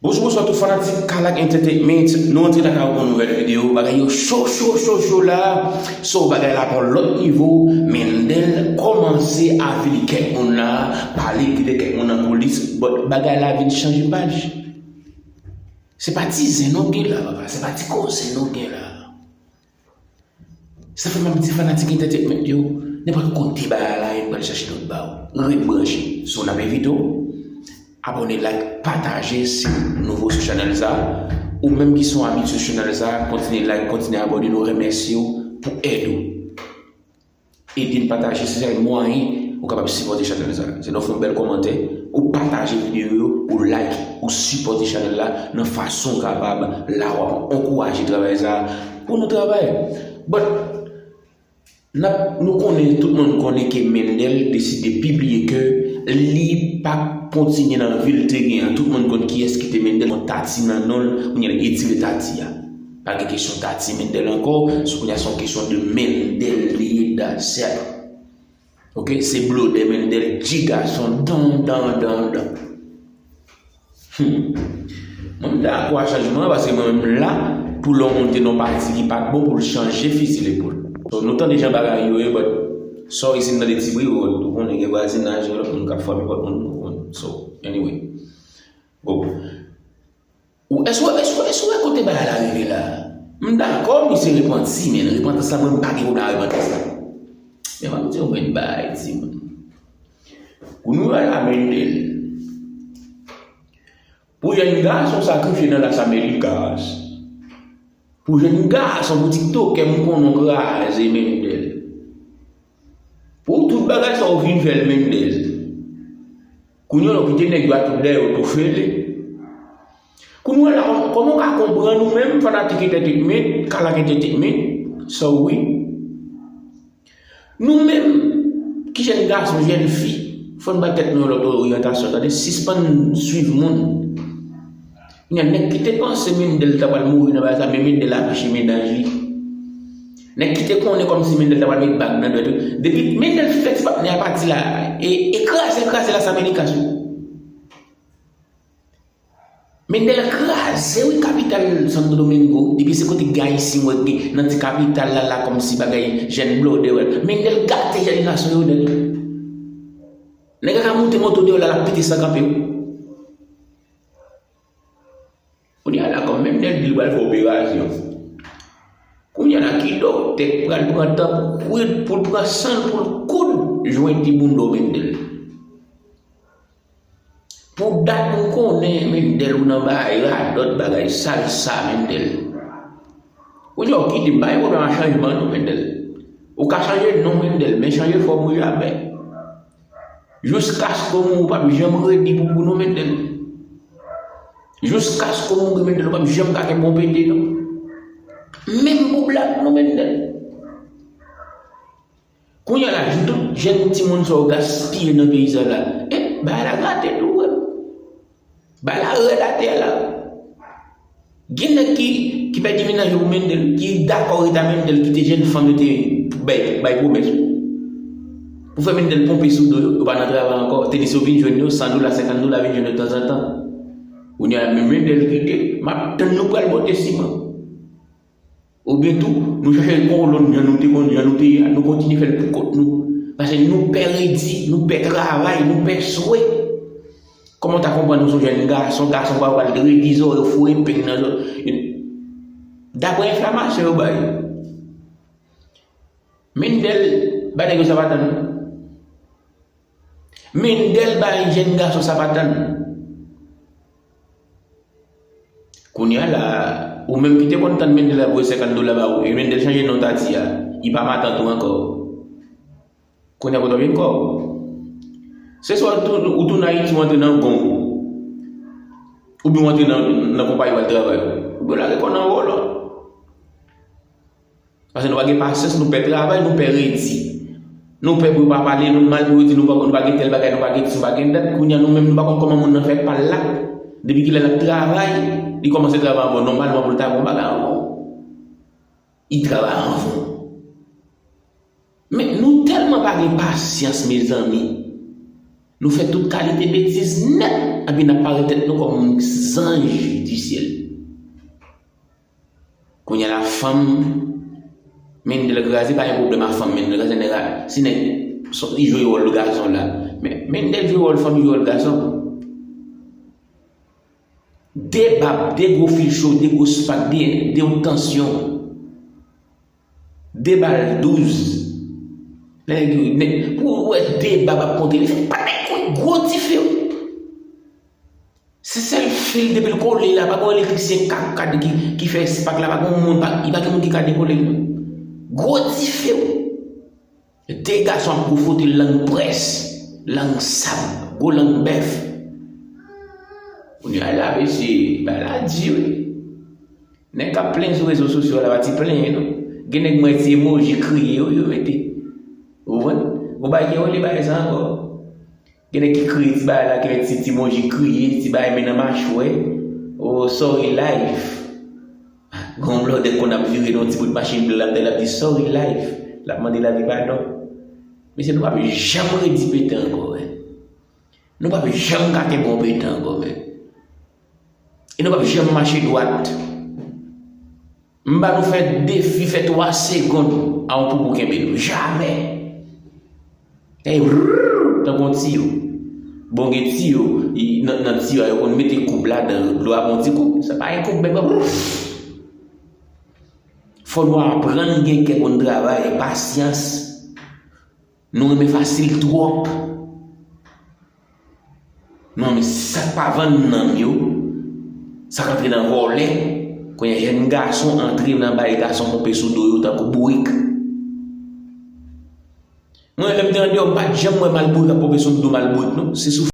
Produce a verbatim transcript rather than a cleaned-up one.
Bonjou, bonswa tout fanatik Kalak Entertainment. Nou antre lakay ou pou yon nouvèl videyo. Bagay yo cho, cho, cho, cho la. So, bagay la pran lòt nivo. Mendel kòmanse avili kèk moun la, pale pile kèk moun nan polis. But bagay la vin chanje paj. Se pa ti zen nou gen la, papa. Se pa ti koze nou gen la. Sa fè m ap di fanatik Entertainment yo, nenpòt kote bagay la ye, m pral chache lòt ba w. Ret branche. So, n ap envite w abòne, like, pataje si w nouvo sou chanèl sa. Ou menm ki se yon abitye sou chanèl sa, kontinye like, kontinye abòne, nou remèsye w pou èd ou. Ede n pataje, se sèl mwayen ou kapab sipòte chanèl sa. Se lè w fè yon bèl kòmantè, ou pataje videyo yo, ou like, ou sipòte chanèl la nan fason w kapab la, w ap ankouraje travay sa pou nou travay. But, n ap, nou konnen, tout moun konnen ke Mendel deside pibliye ke li p ap kontinye nan vi l te gen an. Tout moun konn kiyès ki te Mendel, yon tati nan non l, kounye a l etire tati a. Pa gen kesyon tati Mendel ankò, so kounye a se yon kesyon de Mendel li ye, that's it. Ok, se blodè Mendel, ti gason, dan, dan, dan, dan. Hmm. Mwen, m dakò a chanjman an, paske mwen menm la, pou lè yon moun te nan pati ki pa t bon, pou l chanje fizi l epòl. So, nou tande jan bagay yo ye, but sorry si n tande ti bri, ou, ou konnen gen vwazinaj, gen lòt moun k ap frape pòt moun, ou konnen. So, anyway. Bon. Ou, èske, èske, èske w wè kote bagay la rive la? M dakò, misye repanti, men repantans la, mwen, m pa gen pwoblèm ak repantans la. Men m ap di yon grenn bagay, timoun. Kounye a la, Mendel. Pou jèn gason sakrifye nan Las Americas. Pou jèn gason, pou tiktokè, m konnen w kraze, Mendel. Pou tout bagay sa w vin fè l, Mendel. Kounye a, w kite nèg yo a tout dèyè yo tou fele. Kounye a la, kòman w ka konprann ou menm, fanatik Entertainment, Kalak Entertainment, sorry. Nou menm, ki jèn gason, jèn fi, fò n bay tèt nou yon lòt oryantasyon, tande, sispann swiv moun. Gen nèg ki te panse Mendel ta pral mouri nan bagay sa, men Mendel afiche mennaj li. Nèg ki te konnen kòmsi Mendel ta pral met bag nan dwèt yo. Depi Mendel fin fè ti patnè a pati la, e, e kraze, kraze Las Americas wi. Mendel kraze wi kapital Santo Domingo. Depi se kote gen Ayisyen wè gen nan ti kapital la, la kòmsi bagay jèn blòdè wè. Mendel gate jèn gason yo nèt. Nèg la ka moute moto deyò la, l ap pete san kanpe wi. Kounye a la, kòm Mendel di l pral fè operasyon. Kounye a la, ki doktè k pral pran tan pou kwit, pou l pran san l, pou l koud jwenti bounda w, Mendel. Pou dat m konnen, Mendel, ou nan bagay radòt, bagay sal sa, Mendel. Kounye a, ou kite m, pa gen pwoblèm ak chanjman non, Mendel. Ou ka chanje non, Mendel, men chanje fòm ou jamè. Jiskaske w mouri, ou p ap janm redi pou, pou nou, Mendel. Jiskaske w mouri, Mendel, ou p ap janm ka kenbe yon pete non. Menm pou blag nou, Mendel. Kounye a la, tout jèn timoun sa yo gaspiye nan peyi sa la. E, bagay la gate tou, wi. Bagay la rèd atè la. Gen nèg ki, ki pèdi mennaj yo pou Mendel, ki dakò ret a Mendel, kite jèn fanm yo te bay, bay pwomès. Pou fè Mendel ponpe sou do yo, yo pa nan travay ankò. Tenis yo vin jwenn yo, san dola, senkant dola vin jwenn yo tanzantan. Kounye a la, men Mendel kite, m ap tann nou pral pote siman. Oubyen tou, nou chache yon kolòn jan nou te konn, jan nou te ye a, nou kontinye fè l pou kont nou. Paske nou pè redi, nou pè travay, nou pè swe. Kòman w ta konprann ou se yon jèn gason, gason pa w pral redi zòrèy w, foure peng nan zòrèy. Daprè enfòmasyon yo bay, Mendel bay nèg yo sa pa tann. Mendel bay jèn gason sa pa tann. Kounye a la, ou menm ki te konn tann Mendel ap voye senkant dola ba ou, e Mendel chanje non Tati a, li pa matant ou ankò. Kounye a kote w vin kò w. Se swa ou tou-, ou tounen Ayiti, ou antre nan gang. Oubyen ou antre nan, nan konpayi w al travay. Oubyen w lage kò w nan wòl ou. Paske nou pa gen pasyans, nou pè travay, nou pè redi. Nou pè pou yo pa pale nou mal, pou yo di nou pa, nou pa gen tèl bagay, nou pa gen dis, nou pa gen dat. Kounye a nou menm nou pa konn kòman moun nan fè pa l la. Depi kilè l ap travay, li kòmanse travay anvan w nòmalman pou l ta gen yon bagay anvan w. Li travay anvan w. Men nou tèlman pa gen pasyans, mezanmi. Nou fè tout kalite betiz nèt, epi n ap pare tèt nou kòm moun zanj di syèl. Kounye a la, fanm Mendel kraze, pa gen pwoblèm ak fanm Mendel kraze, nèg a, si nèg, son, li jwe wòl gason la. Men Mendel jwe wòl fanm, li jwe wòl gason. De bab, de gwo fil cho, de gwo spak, de, de wot tansyon, de bal douz. Nèg yo, nèg, pou w wè de bab ap konte, li fè pa nèg gwo dife, wi. Se sèl fil depi l kole la, pa gen elektrisyen k ka, ka, ki, ki fè spak la, pa gen moun, pa, li pa gen moun ki ka dekole l, non. Gwo dife, wi. De gason ap gwo fwote lang près, lang sab, gwo lang bèf. Kounye a la, mesye, bagay la di, wi. Nèg k ap plenn sou rezo sosyo la, pa ti plenyen, non. Gen nèg mwen ti emoji kriye, wi, yo mete. Ou konprann? Gon bagay ki rele bagay sa ankò. Gen nèg ki kriye ti bagay la, gen ti, ti emoji kriye, ti bagay men nan machwè. Oh, sorry life. Gon blòdè konn ap vire nan ti bout machin blan, l ap di sorry life. L ap mande lavi padon. Mesye, nou p ap janm redi pete ankò, men. Nou p ap janm ka kenbe yon pete ankò, men. E nou p ap janm mache dwat. M ba nou fè defi, fè twa segonn a yon poupou kenbe nou. Jamè! Ey, rrrr, tankou yon tiyo. Bon, gen tiyo, i, nan, nan tiyo a, yo konn mete koub ladan, dlo a pran ti koub. Sa pa yon koub, men, wouf! Fò nou aprann gen kè pou n travay, pasyans. Nou renmen fasil twòp. Nou renmen sa k pa vann nanm yo, sa k antre nan vòlè. Kounye a, jèn gason antre nan bay gason ponpe sou do yo tankou bourik. Mwen, lè m te andeyò, m pa t janm wè malbourik ap ponpe sou do malbourik, non. Se sou